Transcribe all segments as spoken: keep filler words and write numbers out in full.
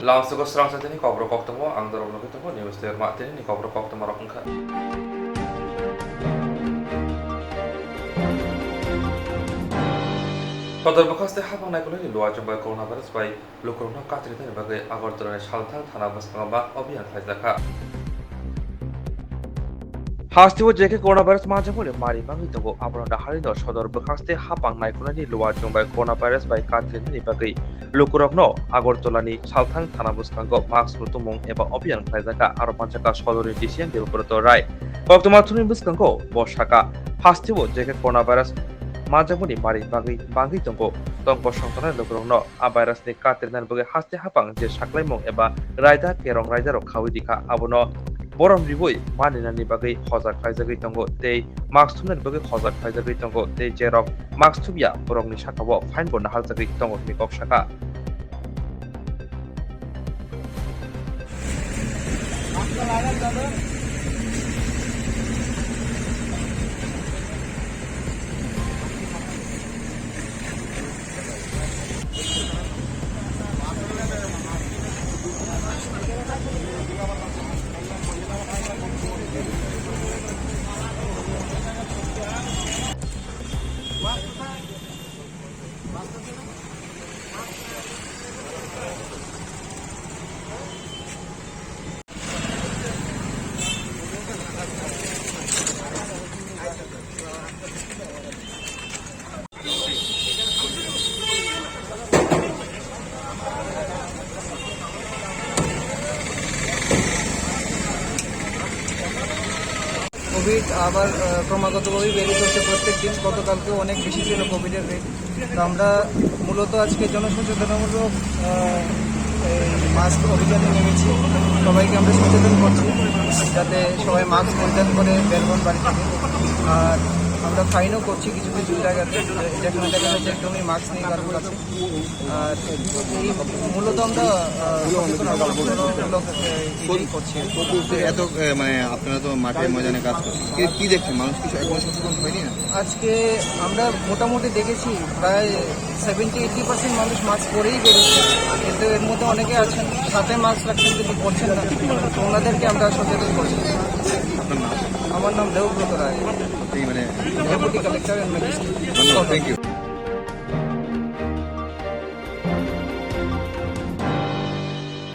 Lamsogo srangsa tini kokrok koktwma ang dorok nugwi tongo news terma tini ni kokrok koktwma rok wngkha. Sodor bwkhaste hapang naikolwi ni luachung bai coronavirus bai lukurokno katrinani bagwi Agartala ni Salthang thana bwskango mask abhiyan khlaijakha. Hasteo je khe coronavirus manjakmani mari mangwi tongo, abono naharino sodor bwkhaste hapang naikolnani luachung bai coronavirus bai katrinani bagwi lukurokno Agartala ni Salthang thana bwskango mask mutumung eba abhiyan khlaijakha, aro manjakha sodorni D C M Debobroto Rai. Koktwma thumni bwskango bo sakha, hasteo je khe coronavirus manjakmani mari bagwi bangwi tongo, tongbo songtongnai lukurokno a virus ni katrinani bagwi haste hapang je saklaimung eba raida kerong raidarok khaui rikha, abono borom riui maninani bagwi hojak khlaijagwi tongo tei mask thumnani bagwi hojak khlaijagwi tongo tei jerok mask thumya borokni sakao fine bo naharjagwi tongo hwnwi kok sakha. Covid আবার, আহ, ক্রমাগতভাবেই বেড়ে চলছে প্রত্যেক দিন। গতকালকেও অনেক বেশি ছিল কোভিডের রেট। তো আমরা মূলত আজকে জনসচেতনমূলক, আহ, এই মাস্ক অভিযানে নেমেছি। সবাইকে আমরা সচেতন করছি যাতে সবাই মাস্ক পরিধান করে বের হন বাড়ি থেকে। আর আমরা ফাইনও করছি কিছু কিছু জায়গাতে, যেখানে দেখা যাচ্ছে একদমই মাস্ক নেই কারোর কাছে। আর এই মূলত আমরা, আহ, সচেতনতামূলক, আহ, ইয়েই করছি। তো এত, এ, মানে আপনারা তো মাঠে ময়দানে কাজ করছেন, কি, কি দেখছেন, মানুষ কিছু এখনো সচেতন হয়নি না? আজকে আমরা মোটামুটি দেখেছি প্রায় সেভেন্টি এইটি পার্সেন্ট মানুষ মাস্ক পরেই বেরোচ্ছে, কিন্তু এর মধ্যে অনেকে আছেন সাথে মাস্ক রাখছেন কিন্তু পরছেন না, তো ওনাদেরকে আমরা সচেতন করছি। আপনার নাম? আমার নাম দেবব্রত রায়। আপনি মানে ডেপুটি কালেক্টর অ্যান্ড ম্যাজিস্ট্রেট। ধন্যবাদ, thank you.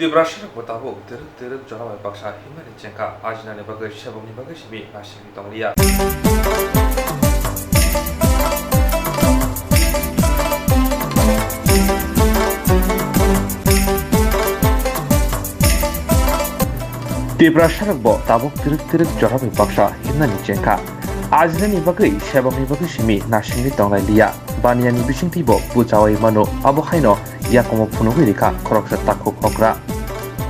Tiprasa rok bo tabuk twrwk twrwk jora bai baksa himnani chengkha, ajinani bagwi sebokni bagwi simi naisingwi tongliya. Tiprasa rok bo tabuk twrwk twrwk jora bai baksa himnani chengkha, ajinani bagwi sebokni bagwi simi naisingwi tonglai liya. Baniyani bisingtwi bo buchaui mano, abo haino yakumo phunugwi rikha khoroksa takhuk okra.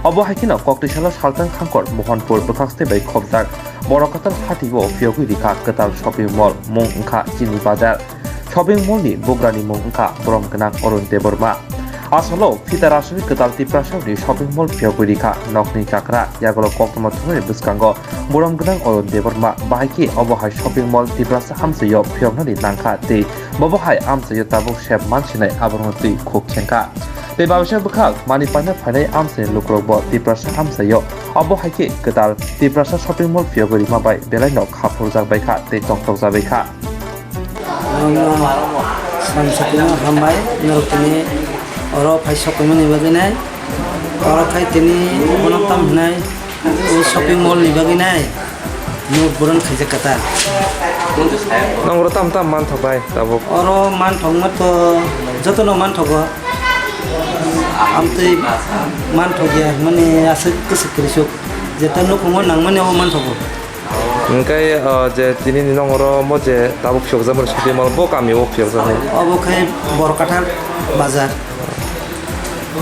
Obo hai kheno koktisalo Salthang Hangkor Mohanpur bwkhakste bai khobjak borok kwtal hati o phiyogwi rikha kwtal shopping mall, mung wngkha Chini Bazar. Shopping mall ni bugrani mung wngkha borom gwnang Arun Debbarma. Asolo phita raswi kwtal Tiprasa ni shopping mall phiyogwi rikha nokni chakra, yagulo koktwma thumnani bwskango borom gwnang Arun Debbarma. Bahai khe obo hai shopping mall Tiprasa amchaio phiyoknani nangkha tei bobo hai amchaio tabuk sep mansinai aborokno twi khuk khengkha. Tei babisa bwkhak mani paina phainai amchaini lukurokbo Tiprasa amchaio obo hai khe kwtal Tiprasa shopping mall phiyogwi rima bai belaino kha phurjak bai kha tei tongthokjak bai kha. Ang no sangsa tini hambai norok tini oro phai sokoi mani bagwi nai. Oro khai tini bono tam hinai o shopping mall ni bagwi nai. Nuk buran khaijak kata. Nang oro tam tam man thok bai tabuk. Oro man thok ma to joto no man thogo. Amtwi man thok ya mani aswk kwswk kwrwi suk. Jeta nukhungo nang mani o man thogo. Hingke, o, je tini ni nong oro mo je tabuk phiyok jak mani shopping mall bo kami o phiyok jak mani. Obo khe Borkathar bazar.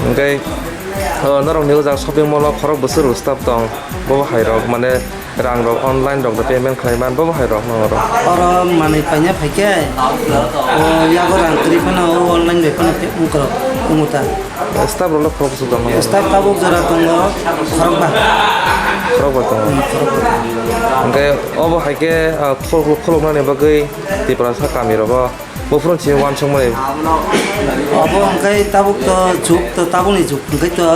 Hingke, o, norok ni o jaga shopping mall o khorok bwswk rw staff tong, bo hai rok mane rang rok online rok da payment khlai man, bo hai rok nong oro. Oro manwi paina phaikhe, o, yago rang kwrwi phano o online bai phano pay wngkha, wngkha ta. Staff rok le khorok bwswk tong. Staff tabuk jora tongo khorokba. Khorokba tongo. Hmm, khorokba. Hingke obo hai khe, ah, khuluk-, khuluknani bagwi Tiprasa kami rogo buphuru simi uansukmani. Obo hingke tabuk to jug to tabukni jug hingke to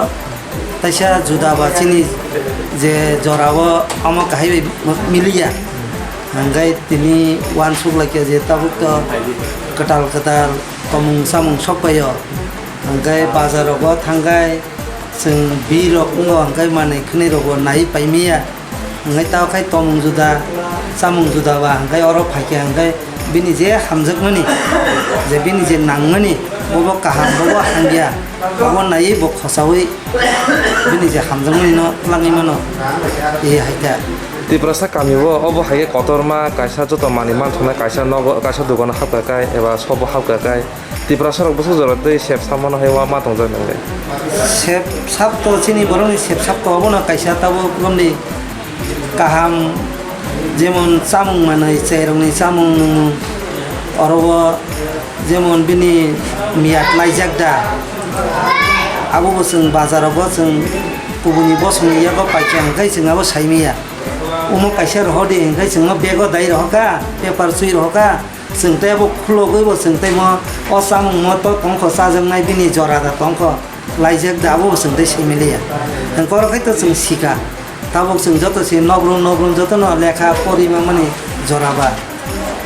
Taisa juda ba chini je jora o omo kahai bai miliya. Hingke tini uansuk laikha je tabuk to kwtal kwtal tomung samung sok pai o. Hingke bazar rogo thangkai chwng birok wngo hingke manwi khwnwi rogo nai pai miya. Hingke tao khai tomung juda, chamung juda ba hingke oro phaikha hingke bini je hamjakmani, je bini je nangmani, bobo kaham, bobo hamya, bobo naiwi bo khosaui bini je hamjakmani no twlangwi mano, e hai khe. Tiprasa kami o obo hai khe kotorma kaisa joto manwi manthognai kaisa nogo, kaisa dogano hapkha kai eba sobo hapkha kai. Tiprasa rok bwswk jora tei sep samano hai uama tongjak nang de. Sep sap to chini borokni sep sap to obono kaisa tabuk romni kaham, jemon chamung manwi chairokni chamung nungmung oro o jemon bini miyat laijak da, abo bo chwng bazar rogo chwng kubuni bosongni yago paikha hwnkhe chwng abo saimanya. Omo kaisa rohor di hwnkhe chwngno bego dai rohor kha, paper swi rohor kha. Chwng tei abo khulogwi bo chwng tei mo o chamung mo to tongkho chajaknai bini jora da tongkho laijak da abo bo chwng tei simi liya. Hwnkhe oro khai to chwng sikha. Tabuk chwng joto se nokrum nokrum jotono lekha pori mangmani jora ba.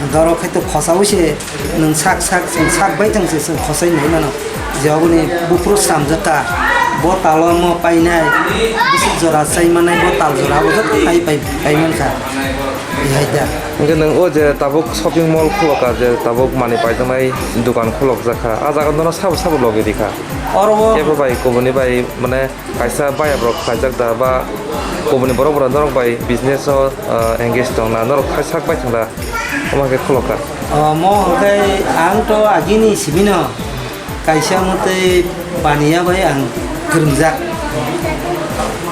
Hwnkhe oro khai to khosaui se nwng sak sak chwng sak bai thang se chwng khosai nai mano. Je oboni buphuru slamjak kha bo talo mo painai bwswk jora chai mannai bo tal jora abo joto khai pai pai mankha. Hai da. Hingke nwng o je tabuk shopping mall khulokha, je tabuk manwi paijaknai dokan khulokjakha, ah jaga nono sabo sabo logi rikha. Oro o kebo bai kubuni bai mane kaisa bayap rok khlaijak da ba kubuni borok borok norok bai business o, ah, engage tongna norok khai sak bai thangda omo khe khulokha. Omo hwnkhe ang to agini sibino. Kaisa mwtwi baniya bai ang kwrwngjak.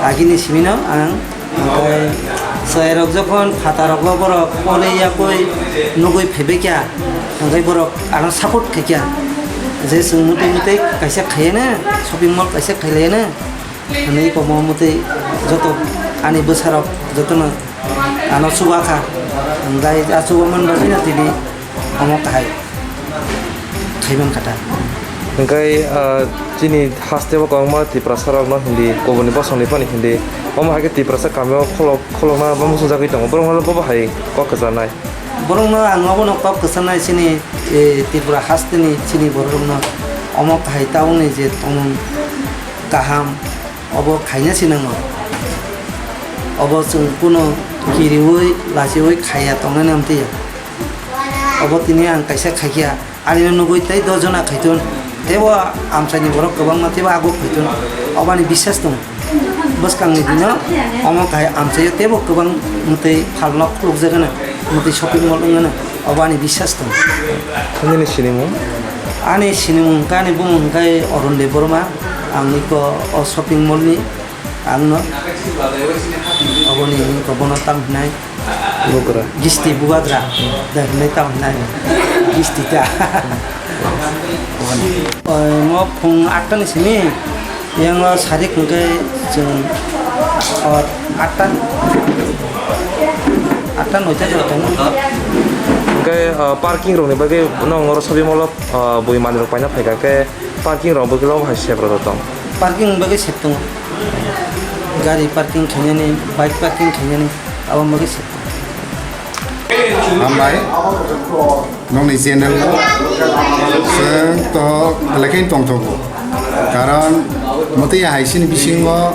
Agini simino ang, hwnkhe chwrairok jokhon phatarokno borok pole yakwi nugwi phaibaikha, hwnkhe borok ano support khaikha je chwng mwtwi mwtwi kaisa khaiyano, shopping mall kaisa khailaiyano. Hwnwi komo mwtwi joto ani bwsarok jotono ano chuba kha. Hwnkhe a chuba man bagwino tini omo kahai khai man kha ta. Hwnkhe, ah, chini haste o kwbangma Tiprasa rokno hindi, kubuni bosongni phano hindi. Omo hai khe Tiprasa kami o kholok, kholokna bo muchungjagwi tongo. Borokno bo hai kok kwcharnai. Borokno ang obono kok kwcharnai chini, eh, Tripura hasteni chini borok rokno omo kahai tabukni je tongmung kaham. Obo khaina se nango. Obo chwng kuno kiriui, lachiui khaiya tongnani amtwi ya. Obo tini ang kaisa khaikha, ani no nugui tei dos jona khaitun. Teibo amchaini borok kwbangma teibo aguk khaitun. Obo ani biswas tongo. Bwskangni dino omo kahai amchaio teibo kwbang mwtwi phalno khulukjagano, mwtwi shopping mall wngano. Obo ani biswas tongo. Nini sinimung? Ani sinimung hwnkhe ani bumung hwnkhe Arun Debbarma. Ang iko o shopping mall ni ang no. Oboni hwnkhe bono tam hinai. Bugra. Gisti bubagra. Da hinai tam hinai. Gisti ta. Oboni. Oi, mo phung atta ni simi. Yang o sarik hwnkhe chwng, o, atta, atta noita jora tongo. Hwnkhe, o, parking rokni bagwi nong oro shopping mall o, o, bui manwi rok paina phaikha khe parking rok bwkhe bo hai sep rwjak tong. Parking bagwi sep tongo. Gari parking khainani, bike parking khainani, aboni bagwi sep tongo. Hambai. Nokni channel o chwng to belai kheno tongthogo, karon mwtwi hai chini bisingo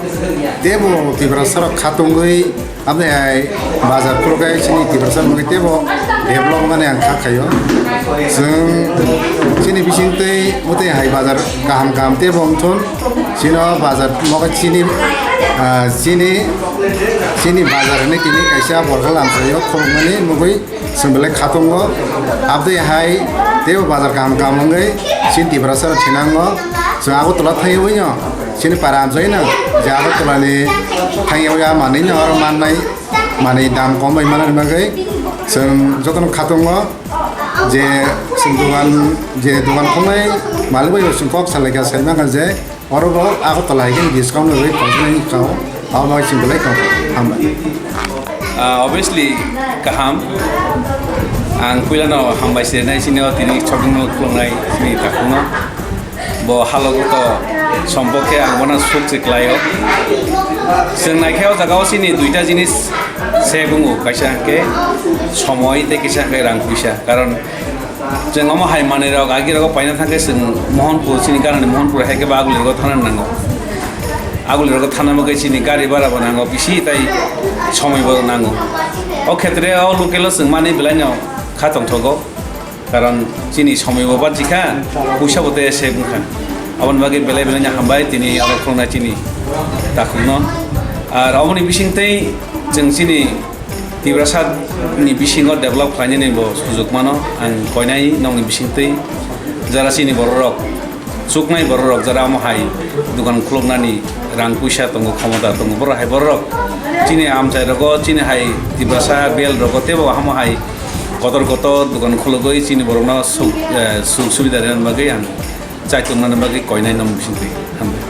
teibo Tiprasa rok khatungwi aboni hai bazar phuru khe chini Tiprasa rok teibo develop mani ang kha khaio. Chwng chini bisingtwi mwtwi hai bazar kaham kaham teibo wngthun, chini o bazar mokhe chini, ah, chini, chini bazar hinwi tini kaisa borok lamsaio khulumani nugwi. Chwng belai khatungo, aboni hai teibo bazar kaham kaham wngwi chini Tiprasa rok thinango. Chwng Agartala thangwi no chini para amchaino je Agartala ni thangwi a manwi no oro mannai manwi dam kom bai manna bagwi chwng jotono khatungo je chwng dogan je dogan khulnai malik bai chwng kok salaikha, sai mankha je Oro bo Agartala hai khe discount rwi tongthoknai wngkha o, abo bai chwng belai tong hambai. Ah, obviously, kaham. Ang puilano hambai se nai sini o tini shopping mall khulungnai sini takhukno. Bo halogo to Sompokhe ang bono suk se khlaio. Chwng naikhe o jaga o chini duita jinis se bungo, kaisa hwnkhe somoi tei kaisa hwnkhe rang puisa. Karon chwng omo hai manwi rok agi rogo paina thangkhe chwng Mohanpur, chini ganani Mohanpur hai khe ba Aguli rogo thana nango. Aguli rogo thana bagwi chini gari bhara bo nango, bisi tai somoi bo nango. O khetre o local o chwng mani belai no kha tongthogo. Karon chini somoi bo bachikha, puisa bo tei save wngkha. Aboni bagwi belai belai no hambai tini aro khulumnai chini takhukno. Ar aboni bisingtwi chwng chini Tiprasa ni bisingo develop khlainani bo sujuk mano. Ang koinai nokni bisingtwi jara chini bororok, chuknai bororok jara omo hai dukan khuluknani rang puisa tongo, khomota tongo, borok hai bororok chini amchai rogo, chini hai Tiprasa bel rogo teibo omo hai kotor kotor dukan khulugwi chini borokno suk, eh, suk subida rwna bagwi ang chaitongnani bagwi koinai nokni bisingtwi. Hambai.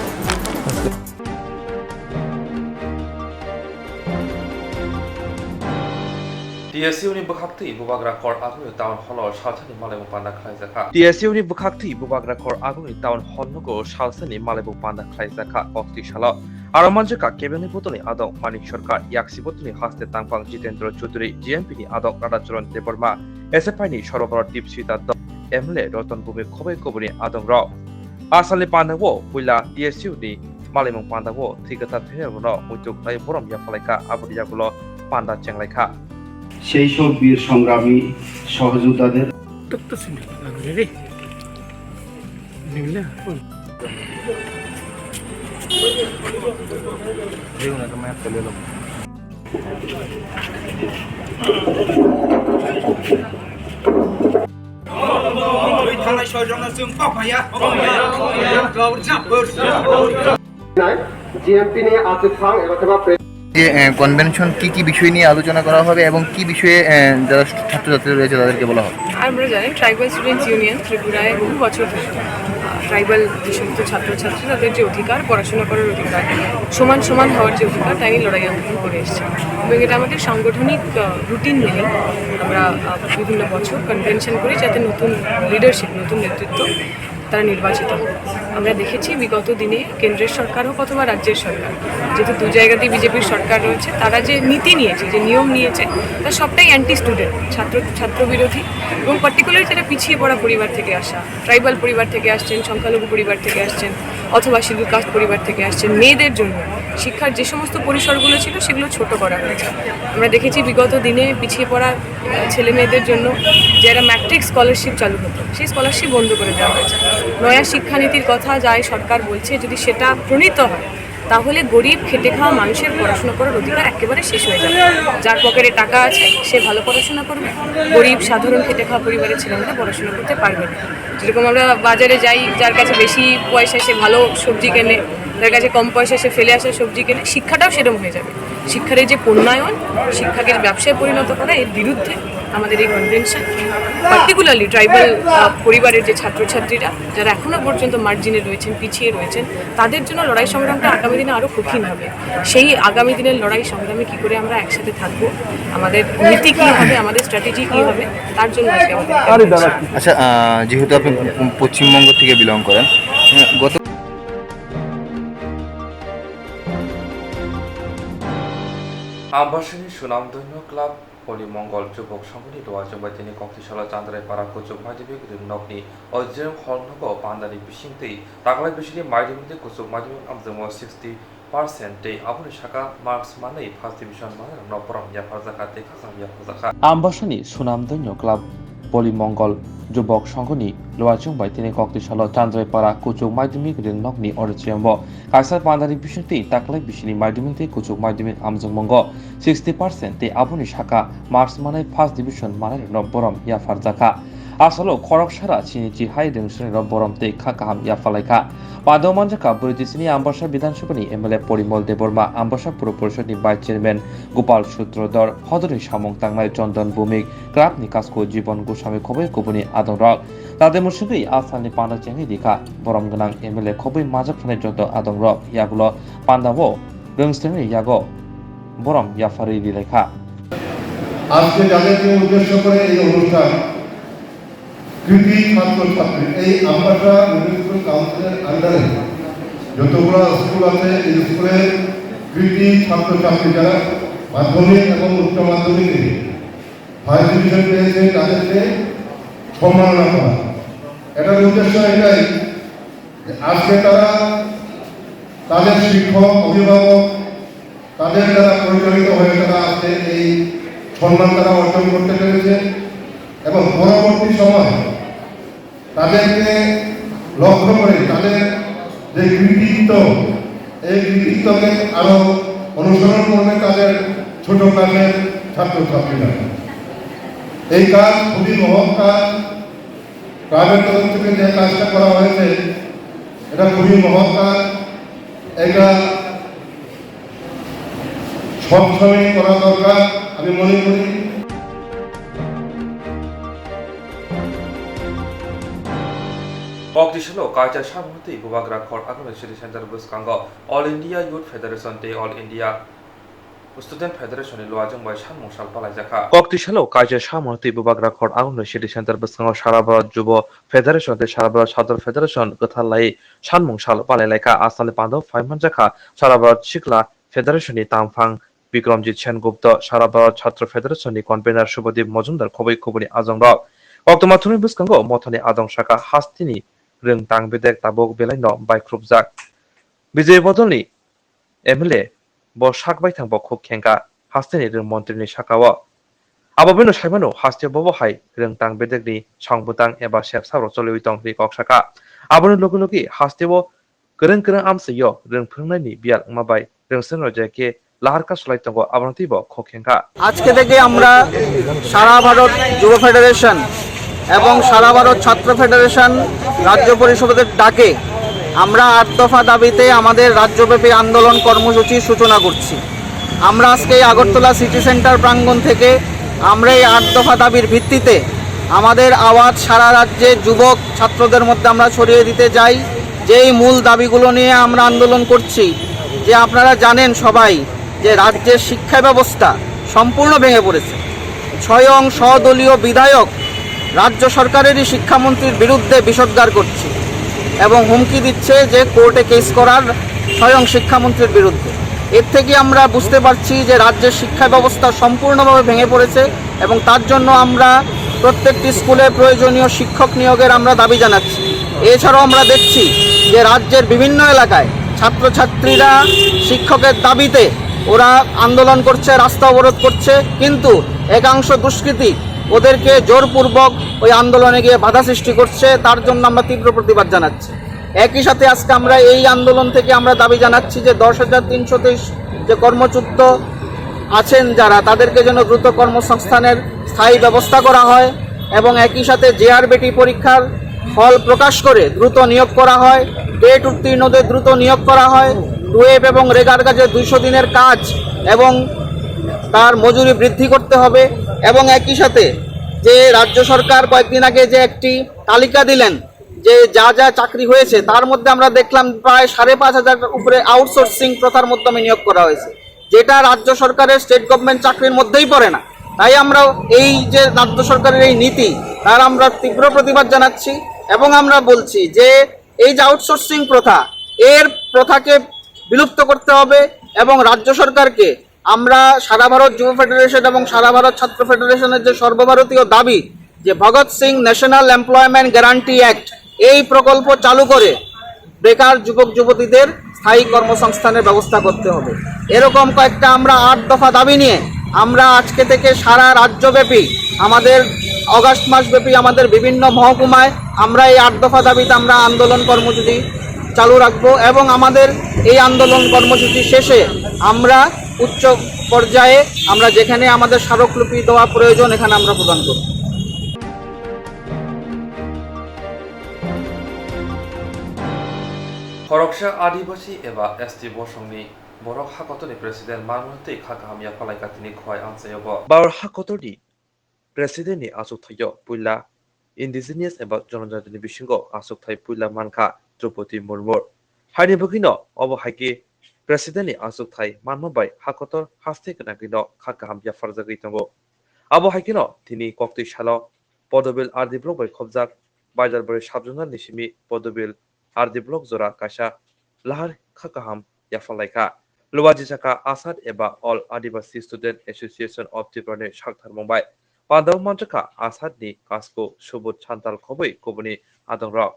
T S U ni bwkhaktwi Bubagra Court Agoni Town Hall o salsani malaimung panda khlaijakha. T S U ni bwkhaktwi Bubagra Court Agoni Town Hall nogo salsani malaimung panda khlaijakha koktwi salo. Aro manjakha kebengni botolni adong Manik Sarkar, yaksi botolni haste tangphang Jitendra Chaudhary, G M P ni adong Radhacharan Debbarma, S F I ni Sarbabar Dipsita Dol, M L A Ratan Bhumik khobai kubuni adong rok. Asalni pandao puila T S U ni malaimung pandao thwi kwthar thwinai rokno muituk lai borom yaphalaikha, aboni yagulo panda chenglaikha. সেই সব বীর সংগ্রামী সহযোদ্ধাদের জিএমপি নিয়ে আতিফ খান এবং যে, আহ, কনভেনশন কি কি বিষয় নিয়ে আলোচনা করা হবে এবং কি বিষয়ে, আহ, যারা ছাত্রছাত্রী রয়েছে তাদেরকে বলা হবে? আমরা জানি ট্রাইবাল স্টুডেন্টস ইউনিয়ন ত্রিপুরায় বহু বছর ধরে, আহ, ট্রাইবাল যে সমস্ত ছাত্রছাত্রী তাদের যে অধিকার, পড়াশোনা করার অধিকার, সমান সমান হওয়ার যে অধিকার, তাই নিয়ে লড়াই আন্দোলন করে এসেছি। এবং এটা আমাদের সাংগঠনিক, আহ, রুটিন মেনে আমরা, আহ, বিভিন্ন বছর কনভেনশন করি, যাতে নতুন লিডারশিপ, নতুন নেতৃত্ব তারা নির্বাচিত হন। আমরা দেখেছি বিগত দিনে কেন্দ্রের সরকার হোক অথবা রাজ্যের সরকার, যেহেতু দু জায়গাতেই বিজেপির সরকার রয়েছে, তারা যে নীতি নিয়েছে, যে নিয়ম নিয়েছে, তা সবটাই অ্যান্টি স্টুডেন্ট, ছাত্র, ছাত্র বিরোধী। এবং পার্টিকুলার যারা পিছিয়ে পড়া পরিবার থেকে আসা, ট্রাইবাল পরিবার থেকে আসছেন, সংখ্যালঘু পরিবার থেকে আসছেন, অথবা শিডিউল কাস্ট পরিবার থেকে আসছেন, মেয়েদের জন্য শিক্ষার যে সমস্ত পরিসরগুলো ছিল, সেগুলো ছোট করা হয়েছে। আমরা দেখেছি বিগত দিনে পিছিয়ে পড়া, আহ, ছেলে মেয়েদের জন্য যারা ম্যাট্রিক স্কলারশিপ চালু হতো, সেই স্কলারশিপ বন্ধ করে দেওয়া হয়েছে। নয়া শিক্ষানীতির কথা যাই সরকার বলছে, যদি সেটা প্রণীত হয়, তাহলে গরিব খেটে খাওয়া মানুষের পড়াশোনা করার অধিকার একেবারে শেষ হয়ে যাবে। যার পকেটে টাকা আছে, সে ভালো পড়াশোনা করবে, গরিব সাধারণ খেটে খাওয়া পরিবারের ছেলেমেয়েরা পড়াশোনা করতে পারবে না। যেরকম আমরা বাজারে যাই, যার কাছে বেশি পয়সা সে ভালো সবজি কেনে, যার কাছে কম পয়সা সে ফেলে আসা সবজি কেনে, শিক্ষাটাও সেরকম হয়ে যাবে। শিক্ষার এই যে পণ্যায়ন, শিক্ষাকে ব্যবসায় পরিণত করা, এর বিরুদ্ধে আমাদের এই কনভেনশন। পার্টিকুলারলি ট্রাইবাল, আহ, পরিবারের যে ছাত্রছাত্রীরা, যারা এখনো পর্যন্ত মার্জিনে রয়েছেন, পিছিয়ে রয়েছেন, তাদের জন্য লড়াই সংগ্রামটা আগামী দিনে আরো কঠিন হবে। সেই আগামী দিনের লড়াই সংগ্রামে কি করে আমরা একসাথে থাকবো, আমাদের নীতি কি হবে, আমাদের স্ট্র্যাটেজি কি হবে, তার জন্য আজকে আমাদের আরে দাঁড়া। আচ্ছা, আহ, যেহেতু আপনি প-, পশ্চিমবঙ্গ থেকে বিলং করেন, আহ, গত Ambasani Sunamdonyo Club Poli Mongol Jubok Songhoni Duachung bai tini Koktisalo Chandrai Para Kuchuk Madhyamik Ringnokni auditorium hall nogo pandani bisingtwi taklai bisini Madhyamik tei Kuchuk Madhyamik amjokmung sixty percent tei aboni saka marks manwi first division manwi rokno borom yapharjakha tei khakchangma yapharjakha. Ambasani Sunamdonyo Club Poli Mongol Jubok Songhoni Luachung bai tini Koktisalo Chandrai Para Kuchuk Madhyamik Ringnokni auditorium o kaisa pandani bisingtwi taklai bisini Madhyamik tei Kuchuk Madhyamik amjokmungo sixty percent tei aboni saka marks manwi first division manwi rokno borom yapharjakha. Asalo khorok sara chini chihai rwngsungrok borom tei kha kaham yaphalaikha. Pado manjakha brwi tisini Ambasa Bidhan Sabhani M L A Porimol Debbarma, Ambasa Puro Porishadni Vice Chairman Gopal Sutradhar, hodorni samung tangnai Chandan Bhumik, clubni kasko Jibon Goswami khoboi kubuni adongrok. Tade musugwi asalni panda chengwi rikha. Borom gwnang M L A khoboi majak thani joto adongrok yagulo pandao rwngstengni yago borom yapharwi rilaikha. আজকে যাদেরকে উদ্দেশ্য করে এই অনুষ্ঠান, কৃতি ছাত্রছাত্রী, এই আমবাসা মিউনিসিপ্যাল কাউন্সিলের আন্ডারে যতগুলো স্কুল আছে, এই স্কুলের কৃতি ছাত্রছাত্রী যারা মাধ্যমিক এবং উচ্চ মাধ্যমিকে ফার্স্ট ডিভিশন পেয়েছে, তাদেরকে সম্মাননা করা। এটার উদ্দেশ্য এটাই যে আজকে তারা তাদের শিক্ষক, অভিভাবক, তাদের দ্বারা পরিচালিত হয়ে তারা আজকে এই সম্মান তারা অর্জন করতে পেরেছে এবং পরবর্তী সময় তাদেরকে লক্ষ্য করে তাদের যে কৃতিত্ব, এই কৃতিত্বকে আরো অনুসরণ করবে তাদের ছোট ক্লাসের ছাত্রছাত্রীরা। এই কাজ খুবই মহৎ কাজ। ক্লাবের তরফ থেকে যে কাজটা করা হয়েছে, এটা খুবই মহৎ কাজ। এটা সবসময় করা দরকার, আমি মনে করি। Koktisalo kaisa samung twi bubagra khor agomni city center bwskango All India Youth Federation tei All India Student Federation ni luajwng bai sanmung sal palaijakha. Koktisalo kaisa samung twi bubagra khor agomni city center bwskango Sara Bharat Jubo Federation tei Sara Bharat Chhatro Federation kwthar lai sanmung sal palailaikha. Asal pando phai manjakha Sara Bharat Sikla Federation ni tamphang Bikramjit Sengupta, Sara Bharat Chhatro Federation ni convener Subhadeep Majumdar khobwi khobwini ajong rok. Koktwma thumni bwskango mothani ajong saka hasteni rwng tang bedek tabuk belai no baikrupjak. Bijay Bodolni M L A bo sak baithang bo khuk khengkha hasteni rwng montri ni saka o. Abo bino saimano haste bobo hai rwng tang bedek ni song bwtang eba sep sabo choliwi tong hwnwi kok saka. Aboni logi logi haste o kwrwng kwrwng amchaio rwng phwrwngnaini biyal wngma bai rwngswng rok je khe lahar kasulai tongo, abono teibo khok khengkha. আজকে থেকে আমরা সারা ভারত যুব ফেডারেশন এবং সারা ভারত ছাত্র ফেডারেশন রাজ্য পরিষদের ডাকে আমরা আট দফা দাবিতে আমাদের রাজ্যব্যাপী আন্দোলন কর্মসূচির সূচনা করছি। আমরা আজকে এই আগরতলা সিটি সেন্টার প্রাঙ্গণ থেকে আমরা এই আট দফা দাবির ভিত্তিতে আমাদের আওয়াজ সারা রাজ্যে যুবক ছাত্রদের মধ্যে আমরা ছড়িয়ে দিতে চাই। যেই মূল দাবিগুলো নিয়ে আমরা আন্দোলন করছি, যে আপনারা জানেন সবাই যে রাজ্যের শিক্ষা ব্যবস্থা সম্পূর্ণ ভেঙে পড়েছে। স্বয়ং স্বদলীয় বিধায়ক রাজ্য সরকারেরই শিক্ষামন্ত্রীর বিরুদ্ধে বিষোদ্গার করছে এবং হুমকি দিচ্ছে যে কোর্টে কেস করার স্বয়ং শিক্ষামন্ত্রীর বিরুদ্ধে। এর থেকে আমরা বুঝতে পারছি যে রাজ্যের শিক্ষা ব্যবস্থা সম্পূর্ণভাবে ভেঙে পড়েছে এবং তার জন্য আমরা প্রত্যেকটি স্কুলে প্রয়োজনীয় শিক্ষক নিয়োগের আমরা দাবি জানাচ্ছি। এছাড়াও আমরা দেখছি যে রাজ্যের বিভিন্ন এলাকায় ছাত্রছাত্রীরা শিক্ষকের দাবিতে ওরা আন্দোলন করছে, রাস্তা অবরোধ করছে, কিন্তু একাংশ দুষ্কৃতী ওদেরকে জোরপূর্বক ওই আন্দোলনে গিয়ে বাধা সৃষ্টি করছে। তার জন্য আমরা তীব্র প্রতিবাদ জানাচ্ছি। একই সাথে আজকে আমরা এই আন্দোলন থেকে আমরা দাবি জানাচ্ছি যে দশ হাজার তিনশো তেইশ যে কর্মচ্যুত আছেন যারা, তাদেরকে যেন দ্রুত কর্মসংস্থানের স্থায়ী ব্যবস্থা করা হয় এবং একই সাথে জেআরবিটি পরীক্ষার ফল প্রকাশ করে দ্রুত নিয়োগ করা হয়, টেট উত্তীর্ণদের দ্রুত নিয়োগ করা হয়, টুয়েলভ এবং রেগার কাজে দুইশো দিনের কাজ এবং তার মজুরি বৃদ্ধি করতে হবে এবং একই সাথে যে রাজ্য সরকার কয়েকদিন আগে যে একটি তালিকা দিলেন যে যা যা চাকরি হয়েছে, তার মধ্যে আমরা দেখলাম প্রায় সাড়ে পাঁচ হাজার উপরে আউটসোর্সিং প্রথার মাধ্যমে নিয়োগ করা হয়েছে, যেটা রাজ্য সরকারের স্টেট গভর্নমেন্ট চাকরির মধ্যেই পড়ে না। তাই আমরা এই যে রাজ্য সরকারের এই নীতি, তার আমরা তীব্র প্রতিবাদ জানাচ্ছি এবং আমরা বলছি যে এই যে আউটসোর্সিং প্রথা, এর প্রথাকে বিলুপ্ত করতে হবে এবং রাজ্য সরকারকে আমরা সারা ভারত যুব ফেডারেশন এবং সারা ভারত ছাত্র ফেডারেশনের যে সর্বভারতীয় দাবি যে Bhagat Singh national employment guarantee act, এই প্রকল্প চালু করে বেকার যুবক যুবতীদের স্থায়ী কর্মসংস্থানের ব্যবস্থা করতে হবে। এরকম কয়েকটা আমরা আট দফা দাবি নিয়ে আমরা আজকে থেকে সারা রাজ্যব্যাপী আমাদের অগাস্ট মাসব্যাপী আমাদের বিভিন্ন মহকুমায় আমরা এই আট দফা দাবিতে আমরা আন্দোলন কর্মসূচি চালু রাখবো এবং আমাদের এই আন্দোলন কর্মসূচি শেষে আমরা উচ্চ পর্যায়ে আমরা যেখানে আমাদের স্মারকলিপি দেওয়া প্রয়োজন, এখানে আমরা প্রদান করব। Khoroksa Adibasi eba S T bosongni borok hakotorni president manmani twi kha kaham yaphalai katini khowai amchaio bo. Borok hakotorni President ni achukthai o puila indigenous eba jonojatini bisingo achukthai puila mankha Droupadi Murmu. Haini bagwino obo hai khe President ni achukthai manma bai hakotor haste gwnangwi no kha kaham yapharjagwi tongo. Abo hai kheno tini koktwi salo Podobil R D block bai khobjak Baidarbario sub-zonal ni simi Podobil R D block jora kaisa lahar kha kaham yapharlaikha. Luajijaka Asad eba All Adivasi Student Association of Tripura ni saktharmung bai pandao manjakha Asad ni kasko Subud Santal khobwi kubuni adongrok.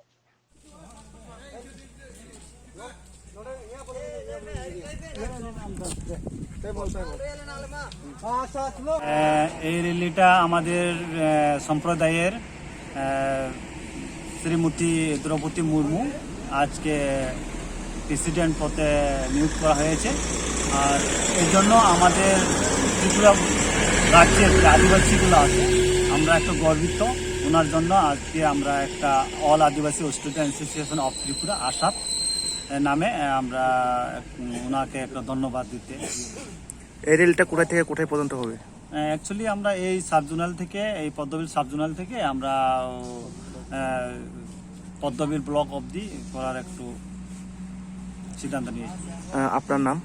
আহ, এই র্যালিটা আমাদের, আহ, সম্প্রদায়ের, আহ, শ্রীমতী দ্রৌপদী মুর্মু আজকে প্রেসিডেন্ট পদে নিয়োগ করা হয়েছে। আর এর জন্য আমাদের ত্রিপুরা রাজ্যের যে আদিবাসীগুলো আছে, আমরা একটু গর্বিত। ওনার জন্য আজকে আমরা একটা অল Adivasi student association of Tripura, আসাদ, এর নামে, আহ, আমরা, উম, ওনাকে একটা ধন্যবাদ দিতে। এই রেলটা কোথায় থেকে কোথায় পর্যন্ত হবে? অ্যাকচুয়ালি আমরা এই সাব জোনাল থেকে, এই পদ্মবিল সাব জোনাল থেকে আমরা, আহ, পদ্মবিল ব্লক অবধি করার একটু সিদ্ধান্ত নিয়েছি। আহ, আপনার নাম?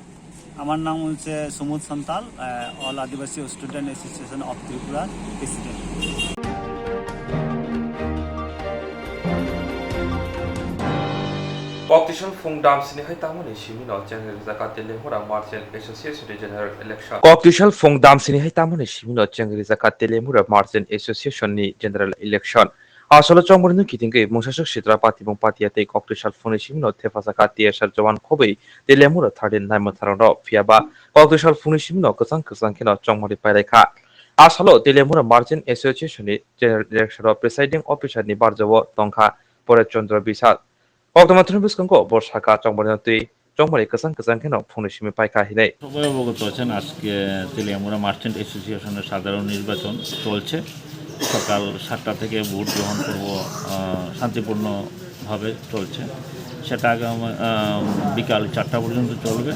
আমার নাম হচ্ছে সুমুদ সান্তাল, আহ, all Adivasi student association of Tripura president. Koktisal phung dam sini hai tamoni simino chengri rijak Telemura Merchant Association ni General Election. Koktisal phung dam sini hai tamoni simino chengri rijak Telemura Merchant Association ni General Election. Asolo chongmani no kitingwi mungsaswk sitra patibung patiya tei Koktisal phungni simino thepasaka T S R Jawan khobwi Telemura thirteen nai mwtharokno phiyaba Koktisal phungni simino kwchang kwchang kheno chongmani pailaikha. Asalo Telemura Merchant Association ni General Election o Presiding Officer ni barjao tongkha Pore Chandra Bisal. Koktwma thani bwskango bo saka chongmani twi chongmani kwchang kwchang kheno phungni simi paikha hinwi. সবাই অবগত আছেন, আজকে তেলিয়ামুড়া মার্চেন্ট অ্যাসোসিয়েশনের সাধারণ নির্বাচন চলছে। সকাল সাতটা থেকে ভোট গ্রহণ পর্ব, আহ, শান্তিপূর্ণভাবে চলছে। সেটা আগামী, আহ, বিকাল চারটা পর্যন্ত চলবে।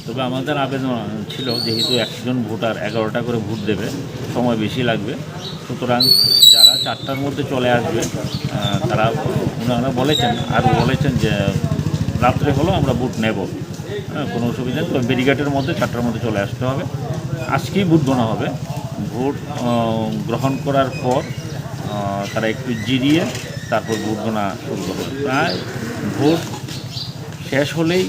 তবে আমাদের আবেদন ছিল, যেহেতু একশো জন ভোটার এগারোটা করে ভোট দেবে, সময় বেশি লাগবে, সুতরাং যারা চারটার মধ্যে চলে আসবে, আহ, তারা, ওনারা বলেছেন, আরও বলেছেন যে রাত্রে হলেও আমরা ভোট নেব, হ্যাঁ, কোনো অসুবিধা নেই, তবে ব্যারিকেডের মধ্যে চারটার মধ্যে চলে আসতে হবে। আজকেই ভোট গণা হবে। ভোট, আহ, গ্রহণ করার পর, আহ, তারা একটু জিরিয়ে তারপর ভোট গণা শুরু করবে। প্রায় ভোট শেষ হলেই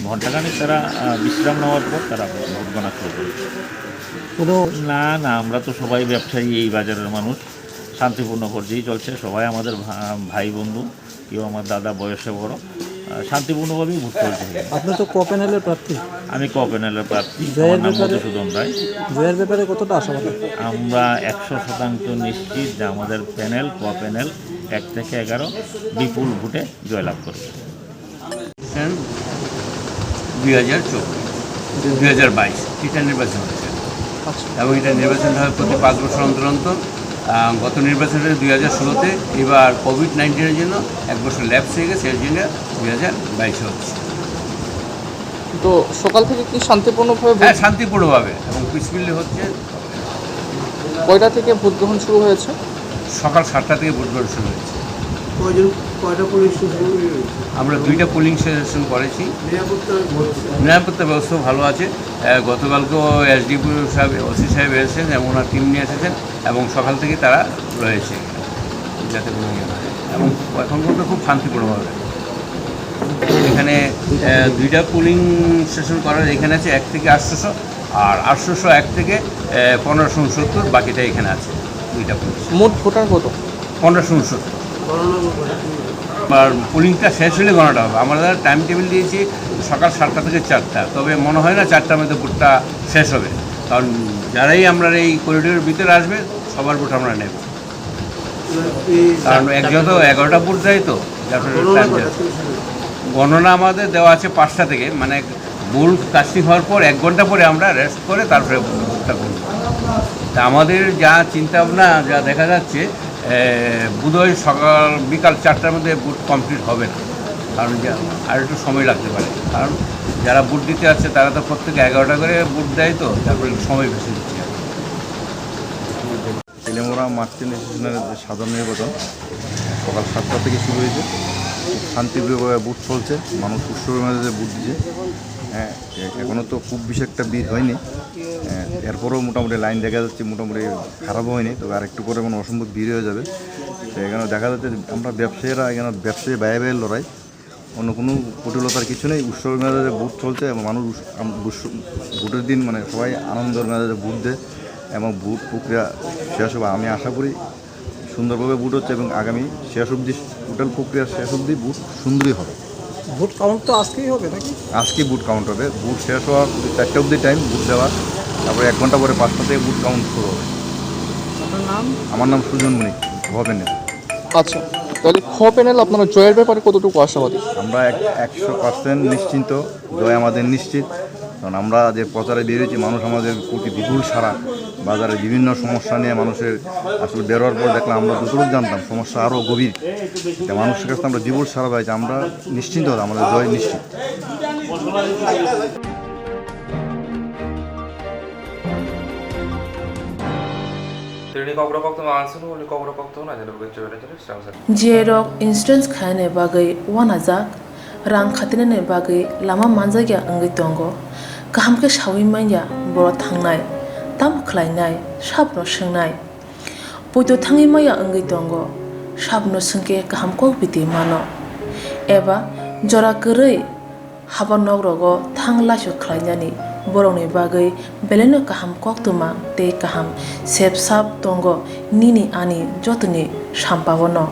ঘন্টাখানেক তারা, আহ, বিশ্রাম নেওয়ার পর তারা ভোট গণনা শুরু করে। কোনো না, না, আমরা তো সবাই ব্যবসায়ী, এই বাজারের মানুষ। শান্তিপূর্ণ পর্যায়ে চলছে, সবাই আমাদের ভা-, ভাই বন্ধু, কেউ আমার দাদা বয়সে বড়। আহ, শান্তিপূর্ণভাবেই ভোট চলছে। আপনি তো ক প্যানেলের প্রার্থী। আমি ক প্যানেলের প্রার্থী, জয়ের আমার নাম ব্যাপারে, মধুসূদন রায়। জয়ের ব্যাপারে কতটা আশাবাদী? আমরা একশো শতাংশ নিশ্চিত যে আমাদের প্যানেল, ক প্যানেল এক থেকে এগারো বিপুল ভোটে জয়লাভ করবে। দুই হাজার চব্বিশ, দুই হাজার বাইশ, এটা নির্বাচন হয়েছে। আচ্ছা। এবং এটা নির্বাচন হয় প্রতি পাঁচ বছর অন্তর অন্তর। আহ, গত নির্বাচন হয়েছে দুই হাজার ষোলোতে, এবার কোভিড নাইন্টিনের জন্য এক বছর ল্যাপস হয়ে গেছে, এর জন্য দুই হাজার বাইশে হচ্ছে। তো সকাল থেকে কি শান্তিপূর্ণভাবে ভোট? হ্যাঁ, শান্তিপূর্ণভাবে এবং পিসফুলি হচ্ছে। কয়টা থেকে ভোট গ্রহণ শুরু হয়েছে? সকাল সাতটা থেকে ভোট গ্রহণ শুরু হয়েছে। কয়জন, কয়টা পোলিং স্টেশন? আমরা দুইটা পোলিং স্টেশন করেছি। নিরাপত্তা ব্যবস্থা? নিরাপত্তা ব্যবস্থা ভালো আছে। আহ, গতকালকেও এসডিপিও সাহেব, ওসি সাহেব এসেছেন এবং ওনার টিম নিয়ে এসেছেন এবং সকাল থেকে তারা রয়েছে যাতে কোনো ইয়ে না হয়। এবং এখন পর্যন্ত খুব শান্তিপূর্ণভাবে এখানে, আহ, দুইটা পোলিং স্টেশন করার এখানে আছে এক থেকে আটশোশো, আর আটশোশো এক থেকে, আহ, পনেরোশো উনসত্তর, বাকিটা এখানে আছে দুইটা পোলিং স্টেশন। মোট ভোটার কত? পনেরোশো উনসত্তর। আর পোলিংটা শেষ হলে গণনা হবে। আমরা টাইম টেবিল দিয়েছি সকাল সাতটা থেকে চারটা, তবে মনে হয় না চারটার মধ্যে ভোটটা শেষ হবে, কারণ যারাই আমরা এই করিডোরের ভিতরে আসবে সবার ভোট আমরা নেব। কারণ এক যত এগারোটা ভোট দেয় তো, যার ফলে গণনা টাইম কটা যায়। থেকে শুরু? গণনা আমাদের দেওয়া আছে পাঁচটা থেকে, মানে বুল কাস্টিং হওয়ার পর এক ঘন্টা পরে আমরা রেস্ট করে তারপরে ভোটটা করব। তা আমাদের যা চিন্তা ভাবনা, যা দেখা যাচ্ছে, এ, বোধহয় সকাল বিকাল চারটার মধ্যে ভোট কমপ্লিট হবে না, কারণ যে আর একটু সময় লাগতে পারে, কারণ যারা ভোট দিতে আসছে তারা তো প্রত্যেকে এগারোটা করে ভোট দেয়, তো যার ফলে একটু সময় বেশি দিচ্ছে। তেলিয়ামুড়া মার্চেন্ট অ্যাসোসিয়েশনের যে সাধারণ নির্বাচন সকাল সাতটা থেকে শুরু হয়েছে, খুব শান্তিপ্রিয়ভাবে ভোট চলছে, মানুষ উৎসবের মাঝে যে ভোট দিচ্ছে। হ্যাঁ, এ-, এখনো তো খুব বেশি একটা ভিড় হয়নি। হ্যাঁ, এরপরেও মোটামুটি লাইন দেখা যাচ্ছে, মোটামুটি খারাপও হয়নি, তবে আরেকটু পরে মানে অসম্ভব ভিড় হয়ে যাবে। তো এখানে দেখা যাচ্ছে যে আমরা ব্যবসায়ীরা, এখানে ব্যবসায়ী ভাই ভাইয়ের লড়াই। অন্য কোনো কুটিলতার কিছু নেই। উৎসবের মেজাজে ভোট চলছে এবং মানুষ উৎস-, আম-, উৎস-, ভোটের দিন মানে সবাই আনন্দের মেজাজে ভোট দেয় এবং ভোট প্রক্রিয়া শেষ হবে। আমি আশা করি সুন্দরভাবে ভোট হচ্ছে এবং আগামী শেষ অবধি, টোটাল প্রক্রিয়া শেষ অবধি ভোট সুন্দরই হবে। ভোট কাউন্ট তো আজকেই হবে নাকি? আজকেই ভোট কাউন্ট হবে। ভোট শেষ হওয়ার চারটা অবধি টাইম ভোট দেওয়া, তারপরে এক ঘন্টা পরে পাঁচটা থেকে ভোট কাউন্ট শুরু হবে। আপনার নাম? আমার নাম সুজন মণি, খ প্যানেল। আচ্ছা, তাহলে খ প্যানেল আপনারা জয়ের ব্যাপারে কতটুকু আশাবাদী? আমরা এক-, একশো পার্সেন্ট নিশ্চিন্ত, জয় আমাদের নিশ্চিত। কারণ আমরা যে প্রচারে বেরিয়েছি, মানুষ আমাদের প্রতি বিপুল সাড়া। বাজারে বিভিন্ন সমস্যা নিয়ে মানুষের আসলে বেরোয়ার পর দেখলাম, আমরা যতটুকু জানতাম সমস্যা আরও গভীর। তা মানুষের কাছে আমরা বিপুল সাড়া পাইছি, আমরা নিশ্চিন্ত, আমাদের জয় নিশ্চিত। Tini kok rok kok tongma ang sunu, uni kok rok kok tongma ang sunu, J I rok insurance khaina bagwi uanajak, rang khatinani bagwi lama manjakya wngwi tongo. Kaham khe saui manya borok thangnai, tamo khlainai, sabono swngnai. Poito thangwi manya wngwi tongo, sabono swngkhe kaham kok biti mano. Eba jora kwrwi haba nok rogo thang laisu khlainani borokni bagwi belaino kaham koktwma tei kaham sep sap tongo nini ani jotoni sampao no.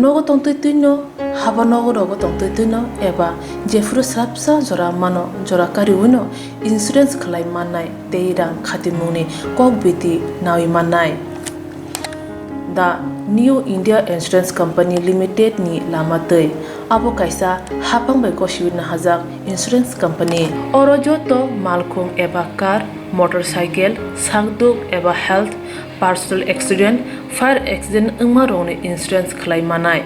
Nogo tongtwi twino, haba nogo rogo tongtwi twino eba jephuru swrapsa jora mano, jora kariwino insurance khlai mannai tei rang khatimungni kok biti nawi mannai. The New India Insurance Company Limited ni lama twi. Abo kaisa hapang bai gosiwi nahajak insurance company. Oro joto malkhung eba car, motorcycle, sakduk eba health, personal accident, fire accident wngma rokni insurance khlai manai.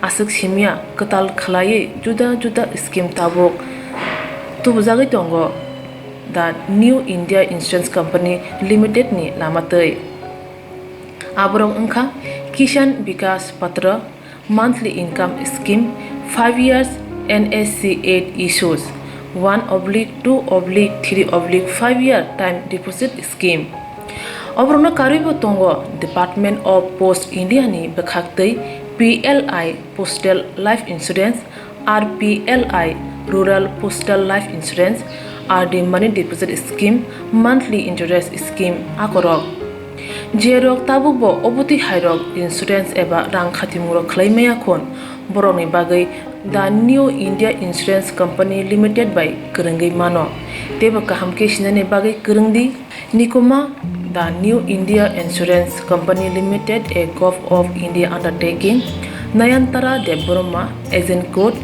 Aswk simya kwtal khlaiwi juda juda scheme tabuk tubujagwi tongo The New India Insurance Company Limited ni lama twi. Aborok wngkha Kisan Vikas Patra, monthly income scheme, five years N S C eight issues, one oblique two oblique three oblique five year time deposit scheme. Oborokno karwibo tongo Department of Post India ni bwkhaktwi P L I Postal Life Insurance, R P L I Rural Postal Life Insurance, R D Money Deposit Scheme, Monthly Interest Scheme akorok. Jerok tabukbo obotwi hairok insurance eba rang khatimungrok khlai maya khun, borokni bagwi The New India Insurance Company Limited bai kwrwngwi mano. Teibo kaham khe sinani bagwi kwrwngdi. Nikuma, The New India Insurance Company Limited, a Govt of India undertaking, Nayantara Debbarma, agent code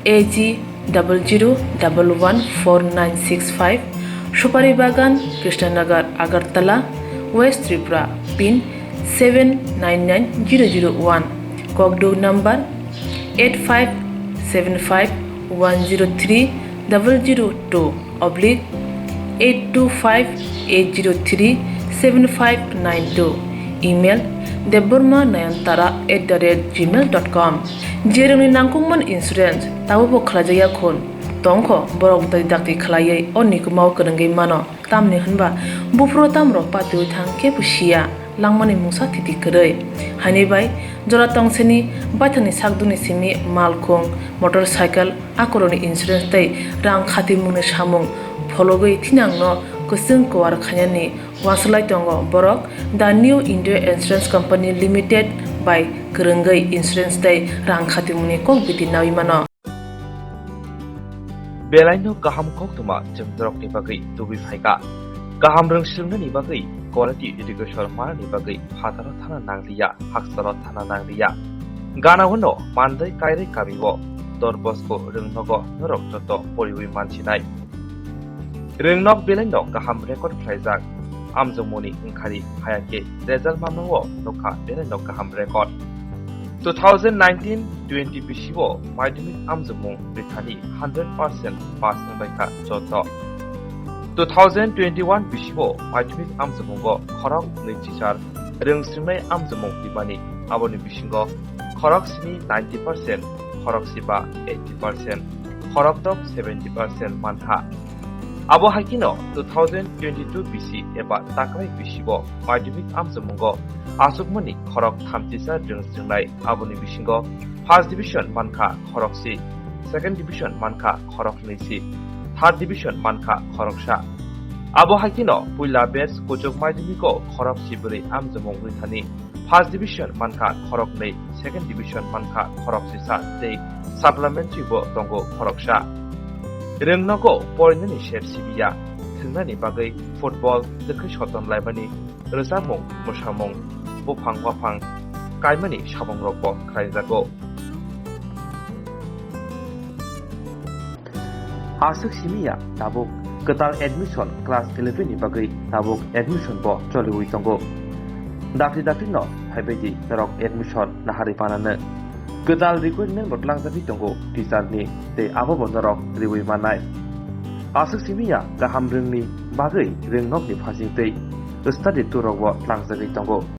A G double zero double one four nine six five, Supari Bagan, Krishnanagar, Agartala, West Tripura, pin seven nine nine zero zero one, Kokduk number eight five seven five one zero three double zero two oblique eight two five eight zero three seven five nine two, email debbarma nayantara at the rate gmail dot com. Jerokni nangkukmani insurance tabukbo khlaijakya khun tongkho, borok bwtwi dakti khlaiwi o nikumao kwrwngwi mano. Tamni hwnba buphuru tamrok patiwi thang kebo siya, langmani mungsa thiti kwrwi. Haini bai jora tongsini baithangni sakduni simi malkhung, motorcycle, akoroni insurance tei rang khatimungni samung phologwi thinangno kwchwng kuar khainani uansuk lai tongo borok The New India Insurance Company Limited bai kwrwngwi insurance tei rang khatimungni kok biti nawi mano. Belaino kaham koktwma chwng norokni bagwi tubui phaikha. Kaham rwng swrwngnani bagwi quality education manani bagwi phataro thana nangliya, hakchalo thana nangliya. Ganao no mandai kairwi kamio Don Bosco rwngnogo norok joto poriwi mansinai. Rwngnok belaino kaham record khlaijak. Amjokmungni wngkhari haya khe result mamao nokha belaino kaham record. Two thousand nineteen twenty bisio madhyamik amjokmung rithani hundred percent pass wngbaikha joto. Two thousand twenty-one bisio madhyamik amjokmungo khorok nwi chichar rwng swrwngnai amjokmung rwmani, aboni bisingo khorok sini ninety percent, khorok siba eighty percent, khorok tok seventy percent mankha. Abo hai kheno two thousand twenty-two bisi eba takrai bisibo madhyamik amjokmungo achukmani khorok thamchisa rwng swrwngnai, aboni bisingo first division mankha khorok si, second division mankha khoroknwi si, third division mankha khoroksa. Abo hai kheno puila batch kuchuk madhyamiko khorok si bwrwi amjomung wngwi thani. First division mankha khoroknwi, second division mankha khoroksisa tei supplementary bo tongo khoroksa. Rwngnogo porinani sep sibiya, thwngnani bagwi football twkhwi soton laimani, rwchapmung, mwsamung, buphang waphang kaimani sabongrokbo khlaijago. Aswk simi ya tabuk kwtal admission class eleven ni bagwi tabuk admission bo choliwi tongo. Dakti dakti no phaibai di norok admission naharwi panano. Kwtal requirement bo tlangjagwi tongo teacher ni tei abo bo norok riwi mannai. Aswk simi ya kaham rwngni bagwi rwngnokni phasing tei study tour rok bo tlangjagwi tongo.